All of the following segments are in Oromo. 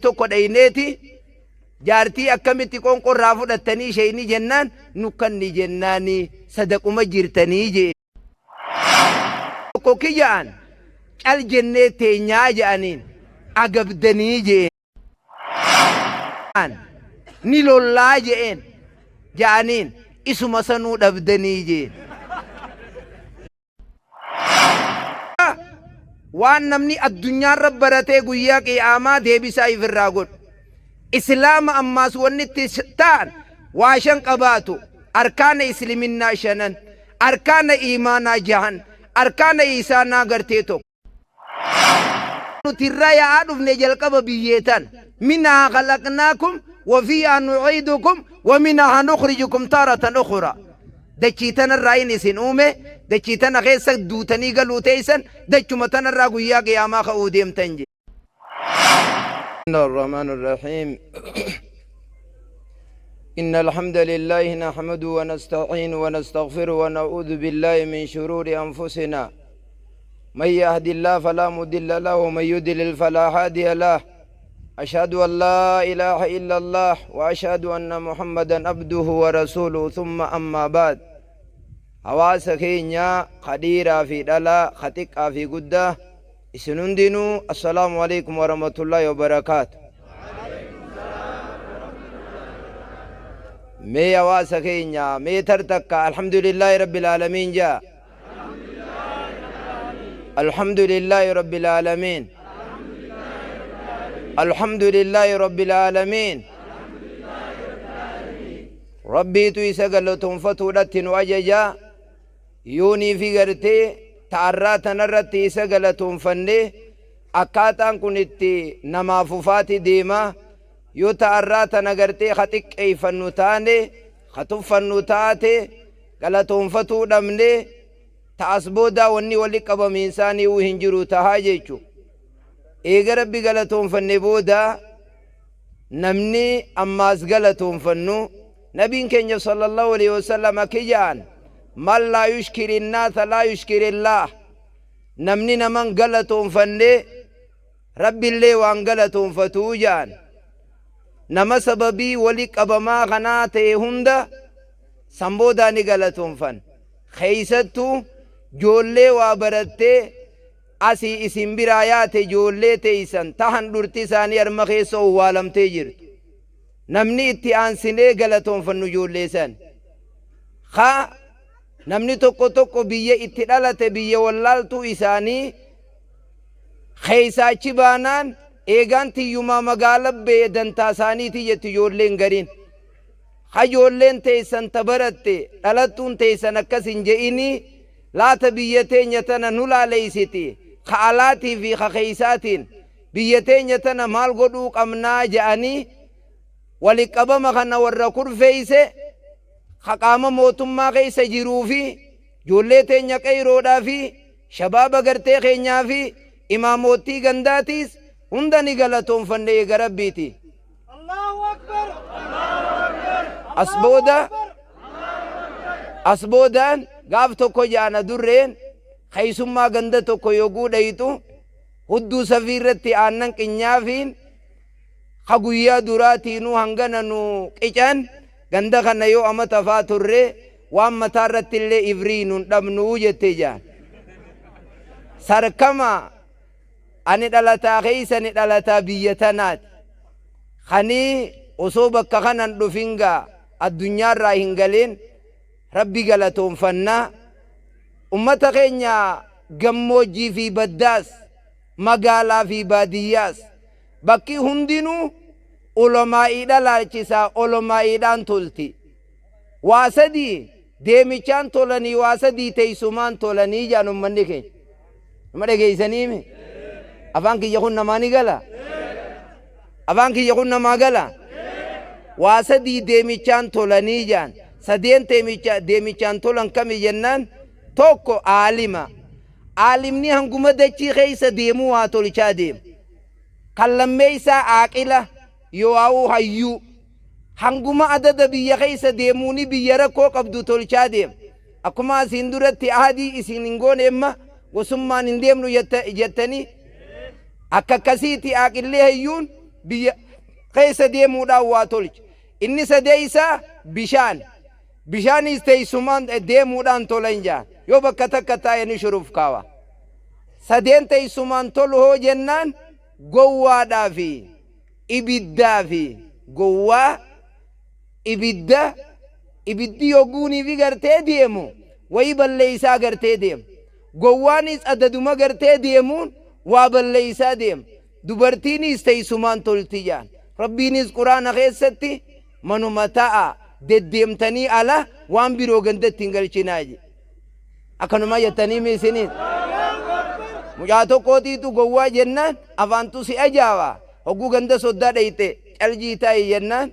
Tokko dhayneeti jaartii akkamitti qoonqoo irraa fudhattanii sheeyni jennaan nukkanni jennaani sadaquma jirtanii jee. Tokko kiyya'an cal jennee teenyaa je'aniin agabdanii jeen. Ni lollaa je'een ja'aniin isuma sanuu dhabdanii jeen. Waan namni addunyaarra baratee guyyaa qiyaamaa deebisaa ifirraa godhu. Islaama ammaas wanni itti ta'an waa shan qabaatu. Arkaana isliminnaa shanan, arkaana iimaanaa jahan, arkaana ihsaanaa gartee tokko. Nuti irraa yaa'aa dhufne jalqaba biyyee tana. Minhaa khalaqnaakum wa fiihaa nu'iidukum wa minhaa nukhrijukum taaratan ukhraa. Dachii tanarraa in isin uume, dachii tana keessa duutanii galuu teessan, dachuma tanarraa guyyaa qiyaamaa ka'uu deemtan jedhe. الرحمن الرحيم إن الحمد لله نحمده ونستعين ونستغفره ونعوذ بالله من شرور أنفسنا من يهد الله فلا مضل له ومن يضلل فلا هادي له أشهد أن لا إله إلا الله وأشهد أن محمدا عبده ورسوله ثم أما بعد hawaasa keenya ka dhiiraa fi dhalaa ka xiqqaa fi guddaa isin hundinuu assalaamu alaikum warahmatullaahi wabarakaatu. Mee hawaasa keenya mee tar takka alhamdulillaahi rabbil aalamiin jaa. Alhamdulillaahi rabbil aalamiin. Alhamdulillaahi rabbil aalamiin. Rabbiitu isa galatoonfatuudhatti nu ajaja. Yoonii fi gartee ta'arraa tanarratti isa galatoonfannee akkaataan kun itti namaa fufaati deema. Yoo ta'arraa tana gartee ka xiqqeeffannu taane, ka tuffannu taate, galatoonfatuu dhabne, ta as boodaa wanni wali qabamiinsaaniiwuu hin jiru tahaa jechu. Eega Rabbi galatoonfanne booda namni ammaas galatoonfannu nabiin keenya sallallahu alaihi wasallam akki ja'an man laa yushkiri nnaasa laa yushkiri llaah namni naman galatoonfanne Rabbillee waan galatoonfatuu ja'an. Nama sababii wali qabamaa kanaa ta'e hunda san boodaa ni galatoonfan. Keessattuu joollee waa barattee asii isin biraa yaate joollee teeysan ta handhurti isaanii arma keessa owwaalamtee jirtu. Namni itti aansinee galatoonfannu joollee san. Ka namni tokko tokko biyya itti dhalate biyya wallaaltuu isaanii keessaa achi baanaan eegaan tiyyumaa magaala ba'e dantaa isaaniiti jetti ijoolleen gariin. Ha ijoolleen teessan ta baratte dhalattuun teessan akkas hin je'inii laata biyya teenya tana nu laaleessiti ka alaatii fi ka keessaatiin biyya teenya tana maal godhuu qabnaa je'anii wali qabama kana warra kurfeeyse ka qaama mootummaa keessa jiruu fi ijoollee teenya qeeyroodhaa fi shabaaba gartee keenyaa fi imaamoottii gandaatiis hunda ni galatoonfanne eega Rabbiiti. As booda as boodaan gaaf tokko jaana durreen keessummaa ganda tokko yoguu dhayxu hudduu safii irratti aannan qinyaafiin ka guyyaa duraatiinuu hangana nu qican ganda kana yoo amata faa turre waan mataa irratti illee ibrii nun dhabnuu jette jaan. Sarkama Ani dhalataa keessani dhalataa biyya tanaati. Kani osoo bakka kana hin dhufin gaa addunyaarraa hin galin Rabbi galatoonfanna. Ummata keenya gammoojjii fi baddaas, magaalaa fi baadiyyaas bakki hundinuu ulamaa'iidha laalchisaa ulamaa'iidhaan tolti. Waa sadii deemichaan tolanii waa sadii teessumaan tolanii jedhan ummanni keenya. Nama dhageessaniimi? Afaan kiyya kun namaa ni gala? Afaan kiyya kun namaa gala? Waa sadii deemichaan tolanii jedhan. Sadeen deemichaan tolan kami jennaan tokko aalima. Aalimni hanguma dachii keessa deemuu waa tolchaa deema. Kan lammeessaa aaqila yoo'aa'uu hayyuu. Hanguma adada biyya keessa deemuuni biyya rakkoo qabdu tolchaa deema. Akkuma asiin duratti ahadii isin hin goone amma gosummaan hin deemnu jettanii akka akkasiiti aaqillee hayyuun Biyya keessa deemuudhaan waa tolcha. Inni sadeeysaa bishaan. Bishaanis teessumaan deemuudhaan tola hin jaan. Yoo bakka takka taa'e ni shurufkaawa. Sadeen teessumaan tolu hoo jennaan, gowwaadhaa fi ibiddaa fi gowwaa, ibidda. Ibiddi yogguunii fi gartee deemu wayii balleeysaa gartee deema. Gowwaanis adaduma gartee deemuun waa balleeysaa deema. Dubartiinis teessumaan tolti jaan. Rabbiinis Quraana keessatti manuma ta'a, deddeemtanii ala waan biroo gandatti hin galchinaa jedhe. Akkanuma jettanii mi isiniin? Mucaa tokkootiitu gowwaa jennaan afaantu si ajaawa. Hogguu ganda soddaa dhayxe caljii taa'i jennaan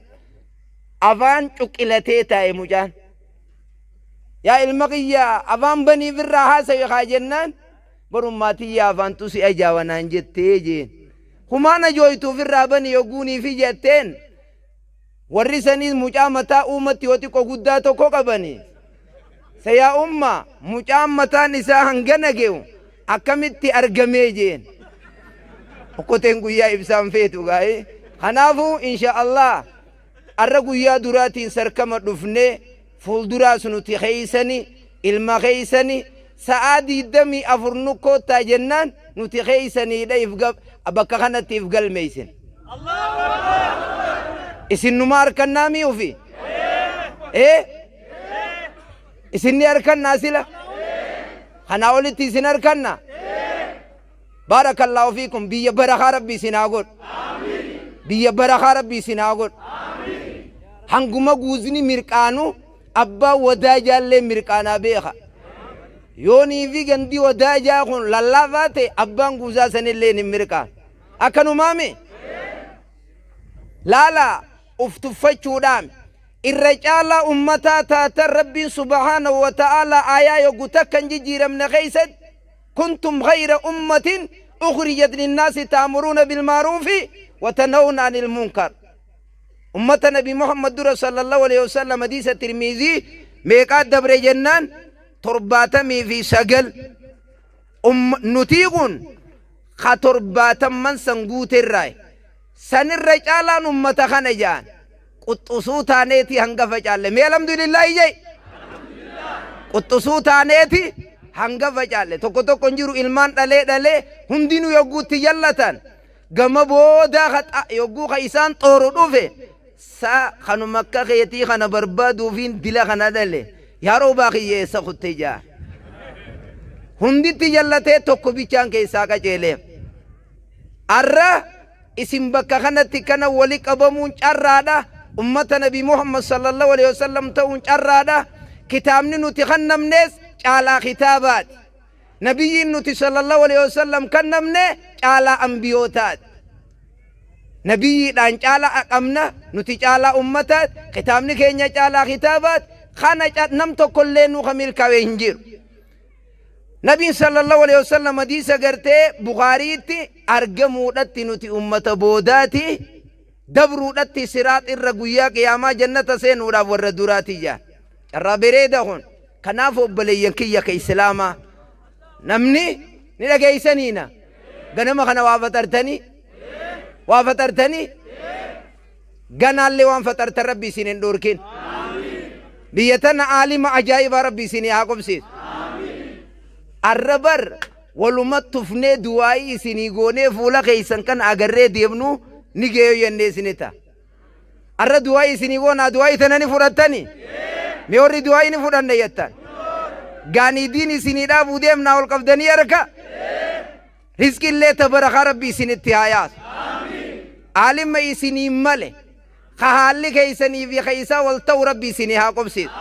afaan cuqilatee taa'e mucaan. Yaa ilma kiyya, afaan baniif irraa haasawi kaa jennaan, barummaa tiyya afaantu si ajaawa naan jettee jeen. Humaan ajooytuuf irraa bani yogguuniifi jetteen, warri saniis mucaa mataa uumatti yoo xiqqoo guddaa tokko qabani. Sa yaa umma, mucaan mataan isaa hangana ge'u akkamitti argamee jeen. Okkoteen guyyaa ibsaan feetu gaa'ee. Kanaafuu insha Allah arra guyyaa duraatiin sarkama dhufnee, fuulduraas nuti keeysani, ilma keeysani, sa'aa 24 nu koottaa jennaan nuti keeysaniidha. If bakka kanatti if galmeeysin. Isin numa harkannaa mi ufi? Ee? Isin ni harkannaa sila? Kanaa olitti isin harkanna? Baarakallaahu fiikum. Biyya barakaa Rabbi isin haa godhu. Biyya barakaa Rabbi isin haa godhu. Hanguma guuzni mirqaanu abbaa wadaajaallee mirqaanaa beeka. Yoonii fi gandi wadaajaa kun lallaafaa ta'e, abbaan guuzaa sanillee hin mirqaan. Akkanumaami? Laala, uf tuffachuudhaan irra caalaa ummataa taatan. Rabbiin subhaanahu wa ta'aalaa aayaa yoggu takka hin jijjiiramne keessatti, kuntum khayra ummatin ukhrijat linnaasi ta'muruuna bilma'ruufi wa tanhawna anil munkar. Ummata Nabi Muhammad dura sallallahu alaihi wasallam, hadiisa Tirmiizii, meeqaa dabre jennaan 79. Nutii kun ka 70n san guuterraa sanirra caalaan ummata kana jaan quxxusuu taaneeti hangafa caalle. Mee alhamdulillaahi jee. Quxxusuu taaneeti hangafa caalle. Tokko tokko hin jiru, ilmaan dhalee dhalee hundinuu yogguutti jallatan, gama boodaa yogguu ka isaan xooru dhufe, sa kanuma akka keetii kana barbaaduufiin dila kana dhale, yaa roobaa kiyya eessa kutte jaa. Hunditti jallatee tokko bichaan keessaa qaceeleef. Arra isin bakka kanatti kana wali qabamuun carraadha. Ummata Nabi Muhammad sallallahu alaihi wasallam ta'uun carraadha. Kitaabni nuti kannamnes caalaa kitaabaati. Nabiyyiin nuti sallallahu alaihi wasallam kannamne caalaa ambiyootaati. Nabiyyiidhaan caalaa qabna, nuti caalaa ummataati, kitaabni keenya caalaa kitaabaati. Kana nam tokkollee nu ka milkaa'e hin jiru. Nabiin sallallahu alaihi wasallam hadiisa gartee Bukaariitti argamuudhatti nuti ummata boodaati, dabruudhatti siraax irra guyyaa qiyaamaa jannata seenuudhaaf warra duraati jaa. Carraa bereeda kun. Kanaaf obboleeyyan kiyya ka Islaamaa, namni ni dhageessaniina. Ganama kana waa faxartanii, waa faxartanii, ganaallee waan faxartan Rabbi isin hin dhorkin. Biyya tana aalima ajaa'ibaa Rabbi isinii haa qubsiisu. Arra bar waluma tufnee du'aa'ii isinii goonee fuula keessan kan agarree deemnu ni geeyo jennee isini ta'a. Arra du'aa'ii isinii goonaa, du'aa'ii tana ni fudhattani? Mee warri du'aa'ii ni fudhanne jettan? Gaanii diin isinii dhaabuu deemnaa, ol qabdanii harka? Rizqillee ta barakaa Rabbi isinitti haa yaasu. Aalima isinii male, ka haalli keessanii fi ka isaa wal ta'u Rabbi isinii haa qubsiisu.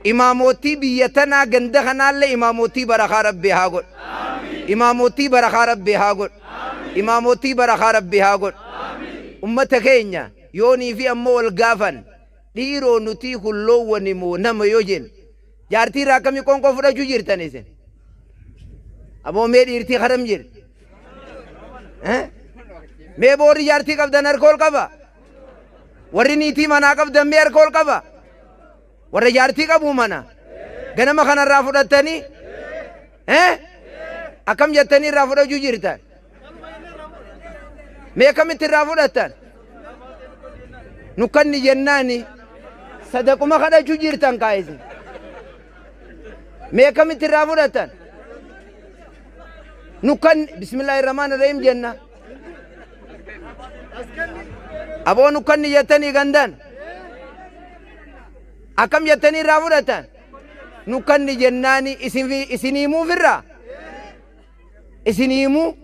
Imaamootii biyya tanaa, ganda kanaallee imaamootii barakaa Rabbi haa godhu. Imaamootii barakaa Rabbi haa godhu. Imaamootii barakaa Rabbi haa godhu. Ummata keenya yoonii fi ammoo wal gaafan, dhiiroo nutii kun loowwani moo nama yoo jennu, jaartii irraa akkamii qoonqoo fudhachuu jirtan isin? Aboo, mee dhiirtii karam jirti? Mee boorri jaartii qabdan harka ol qaba. Warri niitii manaa qabdan mee harka ol qaba. Warra jaartii qabu mana. Ganama kanarraa fudhattanii? Akkam jettanii irraa fudhachuu jirtan? Mee akkamitti irraa fudhattan? Nu kanni jennaani sadaquma kadhachuu jirtan kaa isin. Mee akkamitti irraa fudhattan? Nu kan bismillaahi rahmaan rahiim jenna. Aboo nu kanni jettanii gandan. Akkam jettanii irraa fudhattan? Nu kanni jennaani isin isin himuuf irraa? Isin himuu?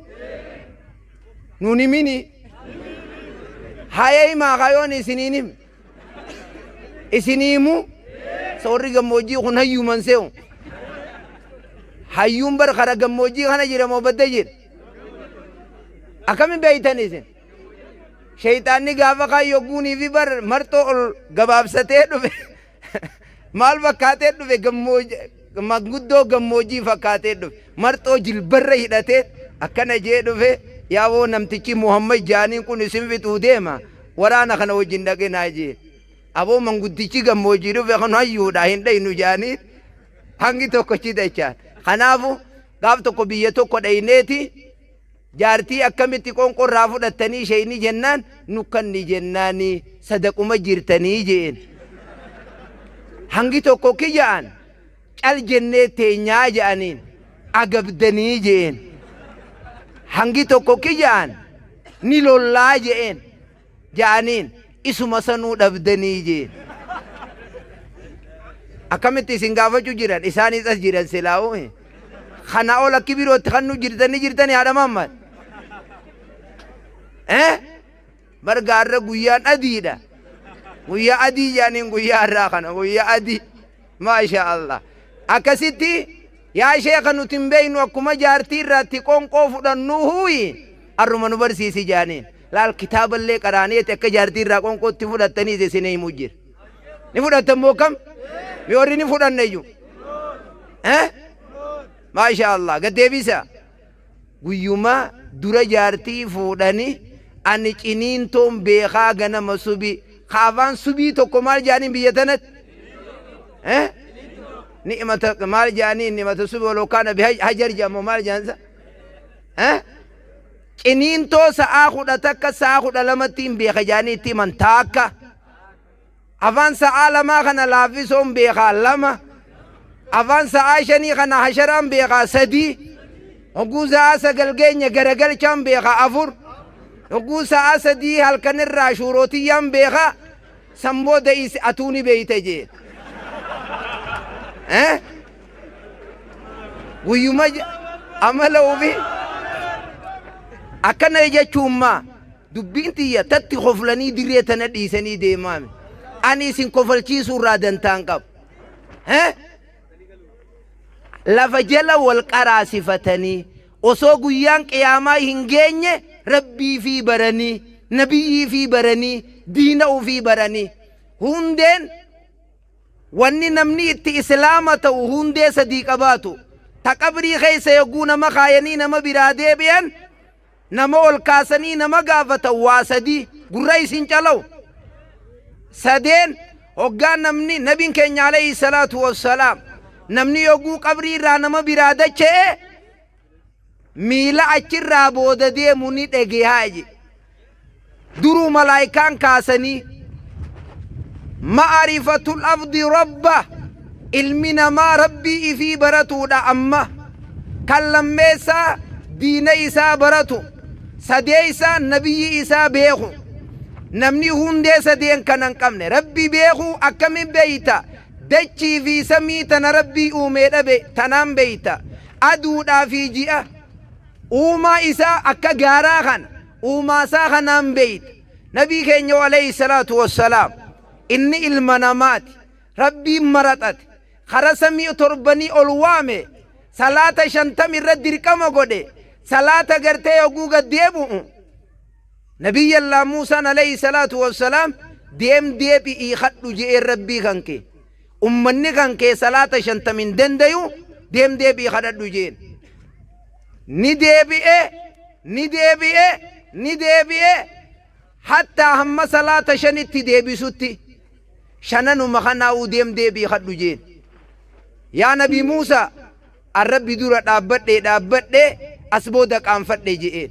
Nun himini. Haya himaa kayoon isiniin hime. Isin himuu? Soorri gammoojjii kun hayyuman se'u. Hayyuun bar kara gammoojjii kana jira moo badda jira? Akkamiin beeytan isin? Sheyxaanni gaafa kaan yogguunii fi bar marxoo ol gabaabsatee dhufe maal fakkaatee dhufe? Manguddoo gammoojjii fakkaatee dhufe, marxoo jilbarra hidhatee akkana jee dhufe. Yaaboo, namtichi Muhammad jaaniin kun isin fixuu deema, waraana kana wajjin dhaqinaa jee. Aboo, manguddichi gammoojjii dhufe kan hayyuudha, hin dhaynu jaanii hangi tokkochi dachaan. Kanaafu gaaf tokko biyya tokko dhayneeti, jaartii akkamitti qonqorraa fudhattanii sheeyni jennaan, nukkanni jennaani sadaquma jirtanii jeen. Hangi tokko ki ja'an cal jennee teenyaa ja'aniin agabdanii jeen. Hangi tokko ki ja'an ni lollaa jeen ja'aniin isuma sanuu dhabdanii jeen. Akkamitti isin gaafachuu jiran? Isaanis as jiran silaa'uu. Kana ol akki birootti kan nu jirtanii jirtanii haadha Mahammad. Eh? Barga har'a guyyaan adiidha. Guyyaa adii jedhaniin guyyaa har'aa kana guyyaa adii. Maasha Allah. Akkasitti yaa sheeka, nuti hin beeknu akkuma jaartii irraatti qonqoo fudhannuu huuyi har'uma nu barsiisi jedhaniin. Laal, kitaaballee qaraaneeti akka jaartii irraa qonqootti fudhattaniis isin himu jira. Ni fudhattan moo kam? Mi warri ni fudhanne iyyuu? Eh? Maasha Allah. Gad deebisa. Guyyuma dura jaartii fuudhani ani ciniintoon beekaa ganama subii. Ka afaan subii tokko maal jedhaniin biyya tanatti? Eh? Ni'mata maal jedhaniin? Ni'mata subii waloo kaana bi hajar jedhamu maal jedhansa? Eh? Ciniintoo sa'aa 11, sa'aa 12tti hin beeka jedhanii itti himan taakka. Afaan sa'aa 2 kana laaffisoon beekaa lama. Afaan sa'aa 5 kana hasharaan beekaa sadii. Hogguu sa'aa 9 geenye garagalchaan beekaa afur. Hogguu sa'aa 3 halkanirraa shuurootiyyaan beekaa. San booda is atuu ni beeyta jee. Eh? Guyyuma amala ofii akkana jechuun maa dubbiin tiyya tatti koflanii dirree tana dhiisanii deemaame. Ani isin kofalchiisuu irraa dantaan qabu. Eh? Lafa jala wal qaraasifatanii osoo guyyaan qiyaamaa hin geenye rabbii fi baranii, nabiyyii fi baranii, diina ofii baranii. Hundeen wanni namni itti islaama ta'u hundee sadii qabaatu. Ta qabrii keessa yogguu nama kaayanii nama biraa deebi'an, nama ol kaasanii nama gaafatan waa sadii gurra isin calawu. Sadeen hoggaa namni nabiin keenya alayhi salaatu wassalaam namni yogguu qabrii irraa nama biraa dacha'e miila achirraa booda deemu ni dhagehaa je. Duruu malaayikaan kaasanii ma'arifatul abdi rabba, ilmi namaa rabbii ifii baratuudha. Amma kan lammeessaa diina isaa baratu, sadeessaa nabiyyi isaa beeku. Namni hundee sadeen kana hin qabne rabbi beeku akkamin beeyta? Dachii fi samii tana rabbii uumee dhabe tanaan beeyta. Aduudhaa fi ji'a uumaa isaa akka gaaraa kana uumaa isaa kanaan beeyta. Nabii keenya alayhi salaatu wassalaam inni ilma namaati rabbiin maraxate, kara samii torbanii ol waame, salaata 50 irra dirqama godhe. Salaata gartee yogguu gad deebi'u Nabiyyallah Muusaan alayhi salaatu wassalaam deem deebi'ii kadhu je'een, rabbii kan kee, ummanni kan kee salaata 50 hin dandayu, deem deebi'ii kadhadhu je'een. Ni deebi'e, ni deebi'e, ni deebi'e, hattaa hamma salaata shanitti deebisutti shananuma kanaa'uu deem deebi'ii kadhu je'een. Yaa Nabi Muusaa, an rabbi dura dhaabbadhee dhaabbadhee as booda qaanfadhe je'een.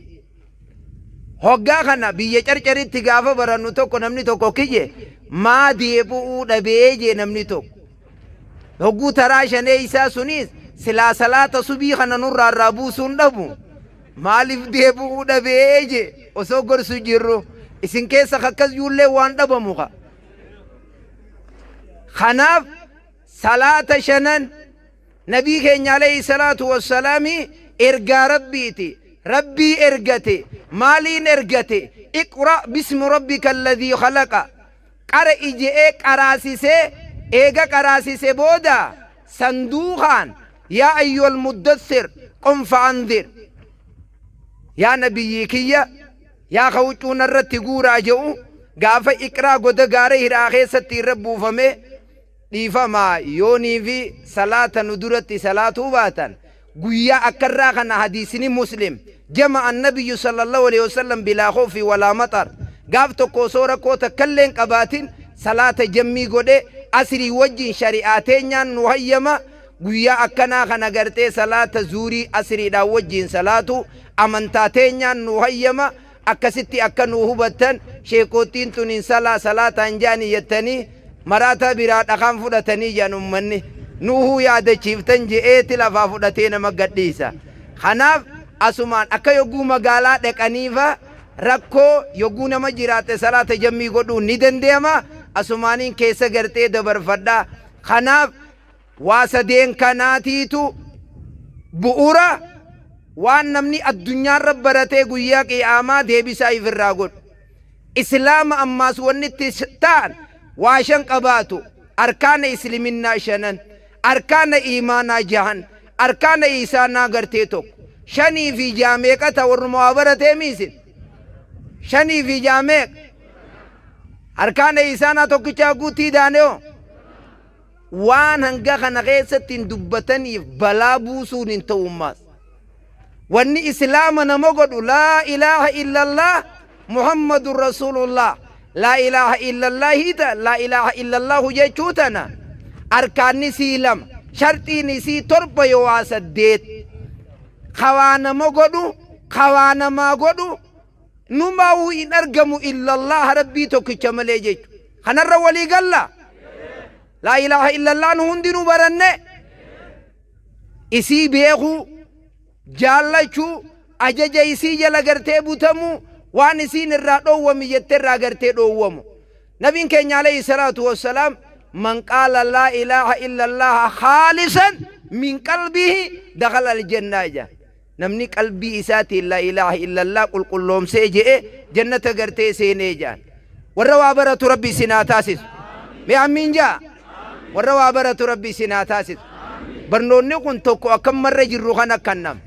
Hoggaa kana biyya Carcaritti gaafa barannu tokko namni tokko kiyye maa deebi'uu dhabee jee namni tokko. Hogguu taraa shanee isaa sunis silaa salaata subii kana nurraa irraa buusuun dhabu. Maaliif deebi'uu dhabee jee osoo gorsu jirru isin keessa akkas juullee waan dhabamu ka. Kanaaf salaata shanan Nabii keenya alayhi salaatu wassalaami ergaa Rabbiiti. Rabbii ergate. Maaliin ergate? Iqra bismi rabbika alladhii khalaqa. Qara'i je'ee qaraasisee eega qaraasise booda sanduuqaan yaa ayyuhal muddathir qum fa'anzir. Yaa nabiyyii kiyya yaa ka huccuu narratti guuraa je'u gaafa iqraa goda gaara hiraa keessatti irra buufame Dhiifama yooniifi salaata nu duratti salaatuu baatan guyyaa akkarraa kana hadiisni muslim jama'a annabiyyu sallallahu alaihi wasallam bilaa khawfi walaa maxar gaaf tokko osoo rakkoo takkallee hin qabaatin salaata jammii godhe asrii wajjin shari'aa teenyaan nu hayyama guyyaa akkanaa kana gartee salaata zuurii asriidhaan wajjin salaatu amantaa teenyaan nu hayyama Akkasitti akka nuu hubattan sheekkoottiin tun hin salaa salaataa hin ja'anii jettanii maraataa biraa dhakaan fudhatanii jedhan ummanni. Nuuhuu yaadachiiftan je'eeti lafaa fudhatee nama gadhiisa. Kanaaf asumaan akka yogguu magaalaa dhaqaniifa rakkoo yogguu nama jiraatte salaata jammii godhuun ni danda'ama. Asumaaniin keessa gartee dabarfadha. Kanaaf Waa sadeen kanaatiitu bu'ura waan namni addunyaarra baratee guyyaa qiyaamaa deebisaa ifirraa godhu. Islaama ammaas wanni itti ta'an waa shan qabaatu. Arkaana isliminnaa shanan, arkaana iimaanaa jahan, arkaana ihsaanaa gartee tokko. Shanii fi jaha meeqa ta'a warruma waa baratee miisin? Shanii fi jaha meeqa? Arkaana ihsaanaa tokkichaa guutii daaneo? Waan hanga kana keessatti hin dubbataniif balaa buusuun hin ta'u ammaas. Wanni Islaama nama godhu laa ilaaha illallah Muhammadun Rasuulullah. Laa ilaaha illallaahi ta laa ilaaha illallahu jechuu tana arkaanni sii lama sharxiin isii torba yoo waa saddeet. Kawaa nama godhu kawaa namaa godhu numaa'uu hin argamu illallaha Rabbii tokkicha malee jechu. Kanarra walii galla? Laa ilaaha illallah nu hundinuu baranne isii beekuu, jaallachuu, ajaja isii jala gartee butamuu, waan isiin irraa dhoowwami jette irraa gartee dhoowwamu. Nabiin keenya alayhi salaatu wassalaam man qaala laa ilaaha illallaha khaalisan min qalbihi dakhala aljannaa jedha. Namni qalbii isaatiin laa ilaaha illallah qulqulloomsee je'e jannata gartee seenee ja'an. Warra waa baratu Rabbi isin haa taasisu. Mee ammiin ja'a. Warra waa baratu Rabbi isin haa taasisu. Barnoonni kun tokko akka marra jirru kana kannama.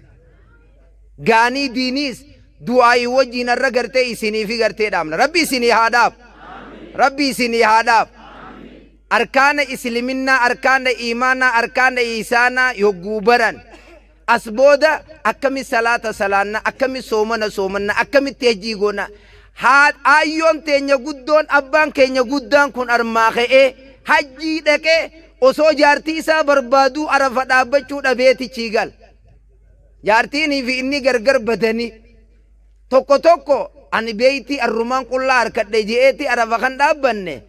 Gaanii diiniis du'aa'ii wajjiin har'a gartee isiniifi gartee dhaabna. Rabbi isinii haa dhaabu. Rabbi isinii haa dhaabu. Arkaana isliminnaa, arkaana iimaanaa, arkaana ihsaanaa yogguu baran. As booda akkami salaata salaanna, akkami soomana soomanna, akkamitti hajjii goona. Haa aayyoon teenya guddoon abbaan keenya guddaan kun armaa ka'ee hajjii dhaqee osoo jaartii isaa barbaaduu arafa dhaabbachuu dhabeeti chii gala. Jaartiinii fi inni gargar badanii. Tokko tokko ani beeytii arrumaan qullaa harkadhe je'eeti arafa kan dhaabbanne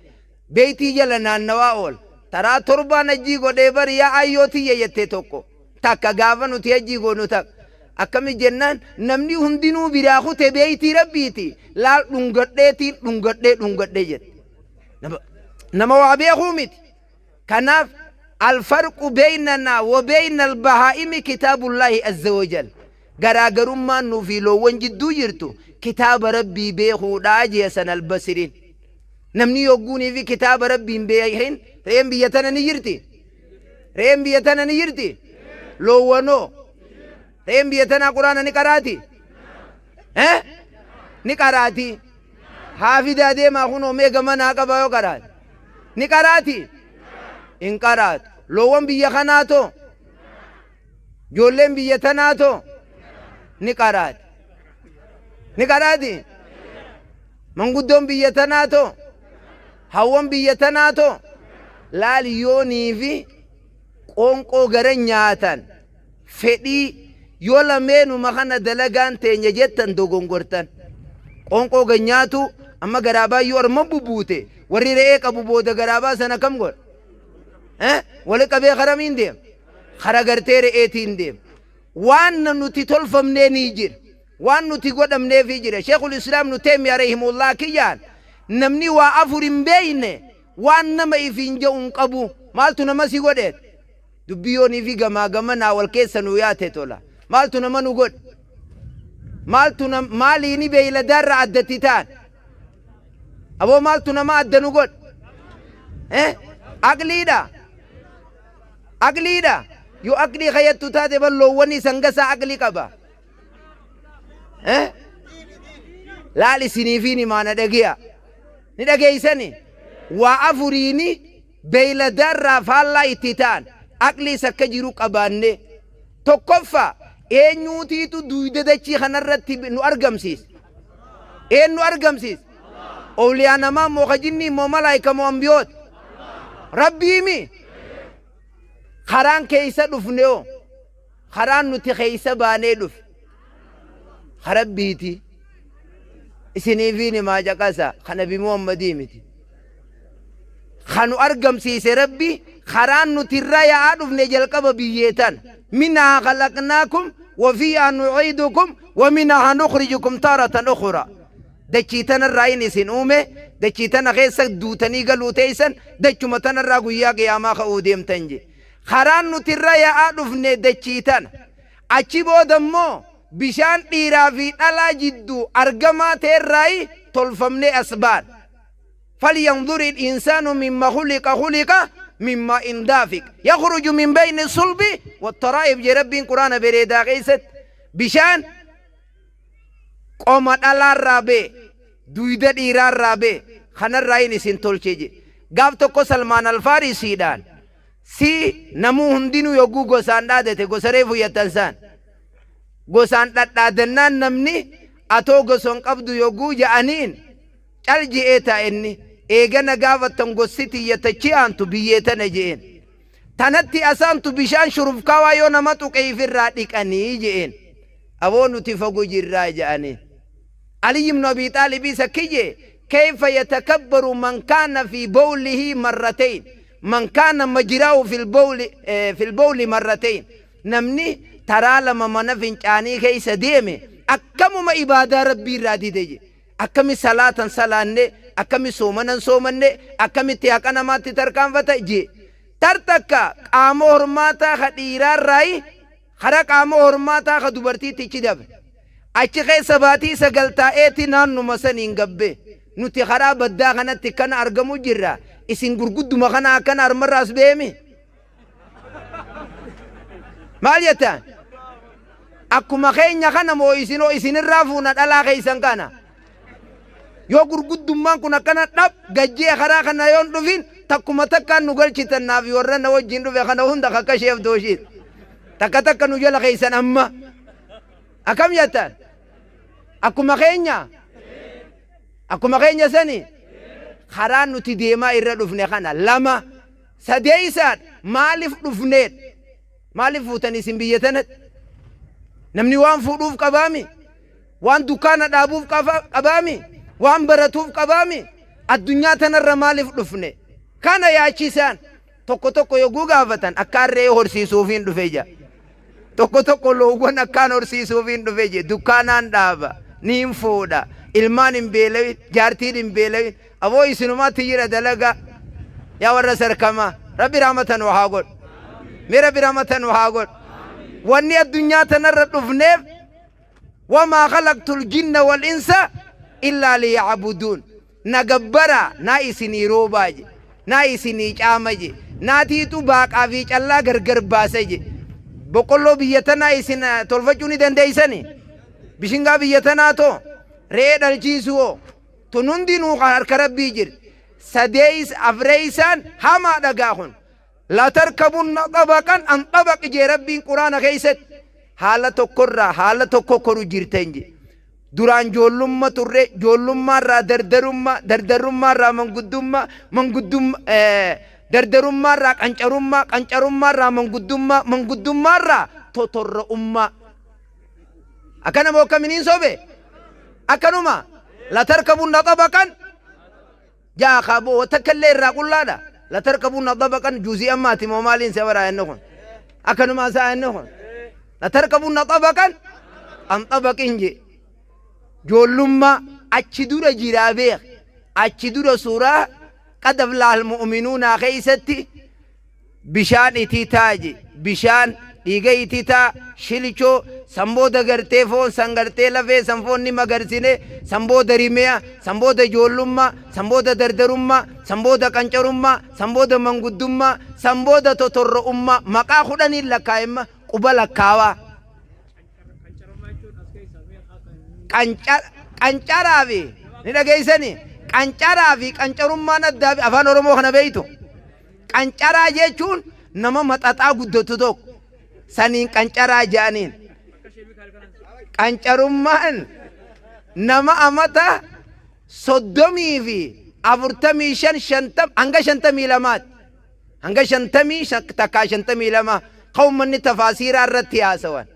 beeytii jala naannawaa oola. Taraa torbaan hajjii godhee bari yaa aayyoo tiyya jette tokko. Takka gaafa nuti hajjii goonu takka. Akkami jennaan namni hundinuu biraa kute beeytii rabbiiti laal dhungadheetiin dhungadhee dhungadhee jette. Nama waa beekuu miti. Kanaaf alfarqu beeynanaa wa beeyna albahaa'imi kitaabullaahi azza wajal. Garaagarummaan nuu fi loowwan jidduu jirtu kitaaba rabbii beekuudhaa jee san albasiriin. Namni yogguunii fi kitaaba rabbii hin beekin re'een biyya tana ni jirti. Re'een biyya tana ni jirti. Loowwanoo. Re'een biyya tanaa quraana ni qaraati. Eh? Ni qaraati. Haa fidaa deemaa kunoo mee gamanaa qabaa yoo qaraati. Ni qaraati. Hin qaraatu. Loowwan biyya kanaa too. Ijoolleen biyya tanaa too. Ni qaraati. Ni qaraati. Manguddoon biyya tanaa too. Hawwan biyya tanaa too. Laal yoonii fi qoonqoo gara nyaatan fedhii yoo lameenuma kana dalagaan teenya jettan dogongortan. Qoonqoo gad nyaatu amma garaabaa yoo arma bubuute warri re'ee qabu booda garaabaa sana kam godha? Eh? Wali qabee karamiin deema? Kara gartee re'eetiin deema. Waan nuti tolfamnee ni jira. Waan nuti godhamneefii jira. Sheekul Islaam nu Teemiyaa rahimullah kiyyaan namni waa afur hin beekne waan nama ifiin jedhu hin qabu. Maaltu nama si godheet? Dubbii yoonii fi gamaa gamanaa wal keessa nuu yaate tola. Maaltu nama nu godhe? Maaltu nam, maaliini beeyladaarra addatti ta'an? Aboo maaltu nama adda nu godhe? Eh? Aqliidha. Aqliidha. Yoo aqlii kayattu taate bar loowwanii sangasaa aqlii qaba. Eh? Laal isiniifiin himaa na dhageya. Ni dhageeysani? Waa afuriini beeyladaarraa faallaa itti ta'an aqliis akka jiru qabaannee. Tokkoffaa, eenyuutiitu duyda dachii kanarratti nu argamsiise? Eenyu argamsiise? Owliyaa namaa moo ka jinnii moo malaayika moo ambiyoota? Rabbiimi? Karaan keessa dhufne hoo? Karaan nuti keessa baanee dhufe? Ka Rabbiiti. Isiniifiin himaa caqasa, ka Nabi Muhammadii miti. Ka nu argamsiise Rabbi, karaan nuti irra yaa'aa dhufne jalqaba biyyee tana. Minhaa khalaqnaakum wa fiihaa nu'iidukum wa minhaa nukhrijukum taaratan ukhraa. Dachii tanarraa inni isin uume, dachii tana keessa duutanii galuu teessan, dachuma tanarraa guyyaa qiyaamaa ka'uu deemtan je. Karaan nuti irra yaa'aa dhufne dachii tana. Achi booda immoo bishaan dhiiraa fi dhalaa jidduu argamaa ta'erraayi tolfamnee as baane. Falyanzuri al-insaanu mimma khuliqa khuliqa min maa'in daafiq yakhruju min bayni sulbi wattaraa'ib jee Rabbiin Qur'aana bereedaa keessatti bishaan qoma dhalaarraa ba'e duyda dhiiraarraa ba'e kanarraayin isin tolche jee. Gaaf tokko Salmaan Alfaarisiidhaan si namuu hundinuu yogguu gosaan dhaadate gosa reefu yattan saan gosaan dhadhaadannaan namni atoo gosa hin qabdu yogguu ja'aniin cal je'ee taa'e inni eega na gaafattan gossi tiyya tachi aantu biyyee tana je'een tanatti asaantu bishaan shurufkaawaa yoo nama tuqe ifirraa dhiqanii je'een aboo nuti fago jirraa ja'aniin Ali ibn Abi Xaalibis akki je'e kayfa yatakabbaru man kaana fi bawlihi marratayn man kaana majraahu fil bawli marratayn namni taraa lama mana fincaanii keessa deeme akkamuma ibaadaa rabbii irraa dide jedhe akkami salaatan salaanne akkami soomanan soomanne akkamitti haqa namaatti tarkaanfata je tar takka qaama hormaataa ka dhiiraarraayi kara qaama hormaataa ka dubartiitti ichi dabre achi keessa baatii 9 taa'eeti naannuma saniin gabbe nuti karaa baddaa kanatti kana argamu jirra isin gurgudduma kana akkana armarraas beemi Maal jettan? Akkuma keenya kana moo isinoo isinirraa fuuna dhalaa keessan kana? Yoo gurguddummaan kun akkana dhab gajjee karaa kana yoon dhufin takkuma takkaan nu galchitan naaf warra na wajjin dhufe kana hunda kakka isheef dooshiit. Takka takka nu jala keessan amma. Akkam jettan? Akkuma keenya? Akkuma keenya sani? Karaa nuti deemaa irra dhufne kana lama Sadeeysaadha maalif dhufneedha? Maalif fuutan isin biyya tanatti? Namni waan fuudhuuf qabaami? Waan dukkaana dhaabuuf qabaami? Waan baratuuf qabaami? Addunyaa tanarra maalif dhufne? Kana yaachisaan tokko tokko yogguu gaafatan akkaan re'ee horsiisuufiin dhufe jedha. Tokko tokko loowwan akkaan horsiisuufiin dhufe jedhe. Dukkaanaan dhaaba, niin fuudha, ilmaan hin beelawin, jaartiin hin beelawin. Aboo isinumaatti jira dalagaa. Yaa warra sarkamaa, Rabbi rahmata nu haa godhu. Mee Rabbi rahmata nu haa godhu. Wanni addunyaa tanarra dhufneef wamaa khalaqtul jinna wal insa illaa liya'buduun. Na gabbaraa naa isinii roobaa je. Naa isinii caama je. Naatiitu baaqaa fi callaa gargar baasa je. Boqqolloo biyya tanaa isin tolfachuu ni dandeeysani? Bishingaa biyya tanaa too? Re'ee dhalchiisuu hoo? Tun hundinuu kan harka Rabbii jirti. Sadeeys afreeysaan hamaa dhagaa kun. La tarkabunna xabaqan an xabaq jee Rabbiin Quraana keessatti haala tokkorraa haala tokko koru jirtan jee. Duraan joollumma turre, joollummaarraa dardarummaa, dardarummaarraa manguddummaa, manguddummaa dardarummaarraa qancarummaa, qancarummaarraa manguddummaa, manguddummaarraa totorra'ummaa. Akkana moo akkaminiin sobe? Akkanuma. Latarkabunna xabaqan jaa kaaboo takka illee irraa qullaadha. Latarkabunna xabaqan juuzii ammaati moo maaliin si baraa inni kun? Akkanumaa isaa inni kun. Latarkabunna xabaqan an xabaqin je. Joollummaa achi dura jiraa beek. Achi dura suuraa qad aflaha almu'minuunaa keessatti bishaan ititaa je, bishaan, dhiiga ititaa, shilchoo, san booda gartee foon san gartee lafee san foon ni magarsine, san booda rimeya, san booda ijoollummaa, san booda dardarummaa, san booda qancarummaa, san booda manguddummaa, san booda totorro'ummaa, maqaa kudhaniin lakkaa'emma, quba lakkaawaa. Qancaraa fi ni dhageessani, qancaraa fi qancarummaan addaa fi afaan Oromoo kana beeytu. Qancaraa jechuun nama maxaxaa guddatu tokko saniin qancaraa jedhaniin. Qancarummaan nama amata 30 fi 45 50 hanga 52tti. Hanga shantamii takkaa 52 ka ummanni tafaasiiraa irratti haasawan.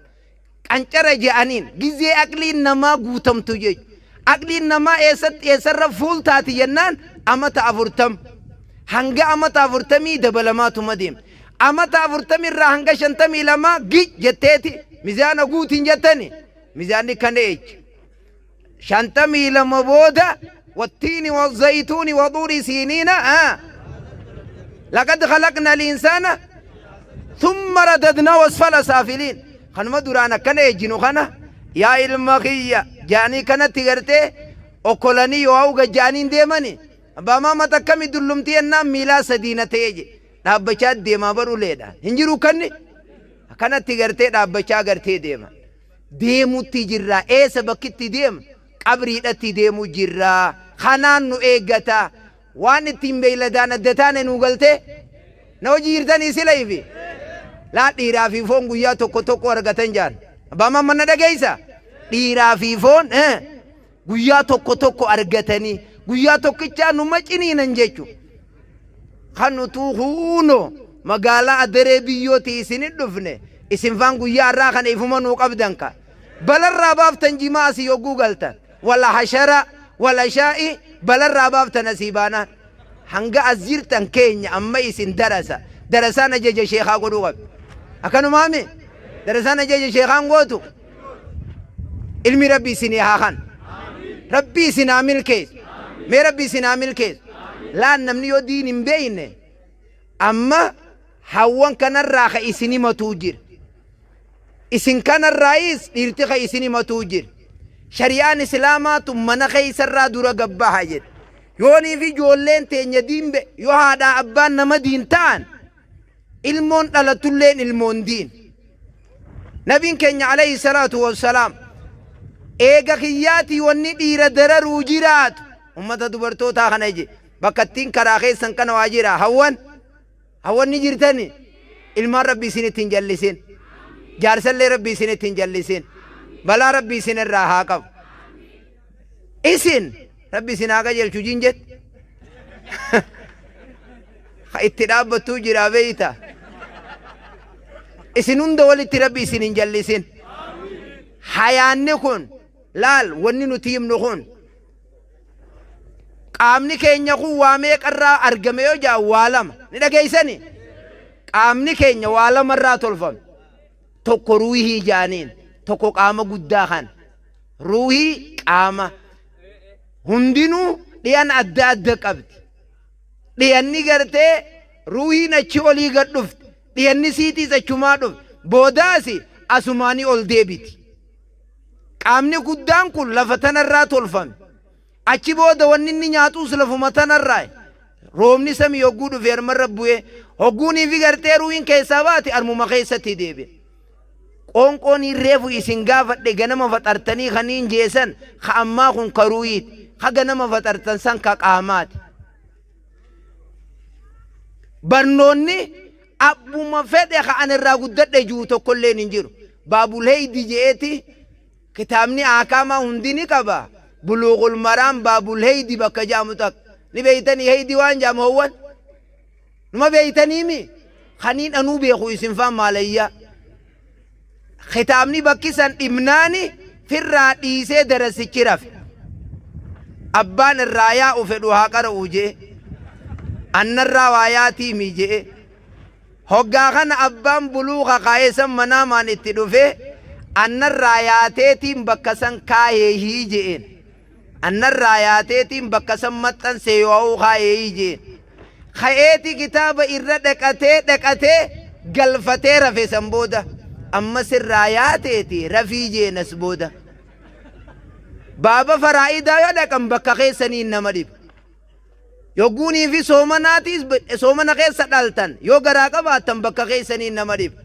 Qancara je'aniin gizee aqliin namaa guutamtu jechu. Aqliin namaa eessatti eessarra fuul taati jennaan amata 40. Hanga amata afurtamii dabalamaatuma deemti. Amata afurtamii irraa hanga 52 gic jetteeti mizaana guutiin jettani. Mizaanni kana eecha. 52 booda wattiini wazaytuuni waxuuri siiniina laqad khalaqna al-insaana thumma radadnaahu asfala saafiliin. Kanuma duraan akkana ejjinu kana yaa ilma kiyya jaanii kanatti gartee okkolanii yoo hawga jaaniin deemani abbaa maama takkami dullumtii ennaan miilaa sadii na ta'ee je dhaabbachaa deemaa bar uleedhaan hin jiru kanni akkanatti gartee dhaabbachaa gartee deema. Deemutti jirra. Eessa bakki itti deemnu? Qabriidhatti deemu jirra. Kanaan nu eeggata. Waan ittiin beeyladaan adda taane nuu galtee? Na hojii jirtanii sila ifi? Laa dhiiraa fi foon guyyaa tokko tokko argatan jaan. Abbaa mamma na dhageessa? Dhiiraa fi foon guyyaa tokko tokko argatanii guyyaa tokkichaa numa ciniinan jechu. Kan utuu huunoo magaalaa Adaree Biyyootii isinit dhufne isin faan guyyaa har'aa kana ifuma nuu qabdan ka. Balarraa baaftan jimaa asii yogguu galtan. Wala hashara wala shaa'i balarraa baaftan asii baanaan. Hanga as jirtan keenya amma isin darasa. Darasaan ajaja sheekaa godhuu qabdi. Akkanumaami? Darasaan ajaja sheekaan gootu. Ilmi Rabbi isinii haa kan. Rabbi isin haa milkeessu. Mee Rabbi isin haa milkeessu. Laan namni yoo diin hin beekne amma hawwan kanarraa ka isin himatuu jira. Isin kanarraayis dhiirti ka isin himatuu jira. Shari'aan Islaamaa tun mana keessarraa dura gabbaha jedhe. Yoonii fi ijoolleen teenya diin be yoo haadhaa abbaan nama diin ta'an ilmoon dhalattulleen ilmoon diin. Nabiin keenya alayhi salaatu wassalaam eega kiyyaatii wanni dhiira dararuu jiraatu ummata dubartootaa kana je bakka ittiin karaa keessan kana waa jira hawwan hawwan ni jirtani ilmaan rabbi isinitti hin jallisin jaarsallee rabbi isinitti hin jallisin balaa rabbi isin irraa haa qabu isin rabbi isin haa qajeelchu jin jette Ka itti dhaabbattuu jira beeyta. Isin hunda walitti rabbi isin hin jallisin. Hayaanni kun laal wanni nuti himnu kun qaamni keenya kun waa meeqarraa argame yoo jaa waa lama ni dhageessani. Qaamni keenya waa lamarraa tolfame. Tokko ruuhii jaaniin tokko qaama guddaa kana. Ruuhii qaama hundinuu dhiyan adda adda qabdi. Dhiyanni gartee ruuhiin achi olii gad dhufte. Dhiyanni siitiis achumaa dhufte. Boodaasi asumaanii ol deebiti. Qaamni guddaan kun lafa tanarraa tolfame. Achi booda wanni inni nyaatuus lafuma tanarraa. Roobni samii hogguu dhufe armarra bu'ee hogguunii fi gartee ruuhiin keessaa baate armuma keessatti deebi'e. Qoonqoon hin reefu isin gaafadhe ganama faxartanii kaniin jeesan ka ammaa kun ka ruuhiiti. Ka ganama faxartan san ka qaamaati. Barnoonni abbuma fedhe ka an irraa guddadhe jiru tokkolleen hin jiru. Baabul Heydi je'eeti kitaabni ahkaamaa hundi ni qaba. Buluughul Maraam Baabul Heydi bakka jedhamu takka. Ni beeytanii Heydi waan jedhamu hawwan? Numa beeytaniimi? Kaniin anuu beeku isin faan maalayyaa. Kitaabni bakki san dhibnaani firraa dhiisee darasichi rafe. Abbaan irraa yaa'u fedhu haa qara'u je'e. Annarraa waa yaatiimi je'e. Hoggaa kana abbaan buluuka kaayee san manaamaan itti dhufee, annarraa yaateetiin bakka san kaayeehii je'een. Annarraa yaateetiin bakka san maxxansee yoo kaayeehii je'een. Ka'eeti kitaaba irra dhaqatee dhaqatee galfatee rafe. San booda amma sirraa yaateeti rafii je'een. As booda baaba faraa'idaa yoo dhaqan bakka keessaniin nama dhiba. Yogguunii fi soomanaatiis soomana keessa dhaltan yoo garaa qabaattan bakka keessaniin nama dhiba.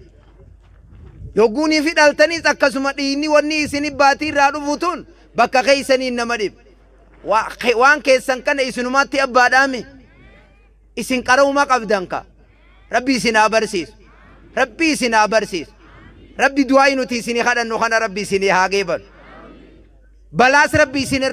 Yogguunii fi dhaltaniis akkasuma dhiigni wanni isin baatii irraa dhufu tun bakka keessaniin nama dhiba. Waan keessan kana isinumaatti abbaadhaami. Isin qara'uma qabdan ka. Rabbi isin haa barsiisu. Rabbi isin haa barsiisu. Rabbi du'aa nuti isinii kadhannu kana Rabbi isinii haa geebalu. Balaas Rabbi isin irraa.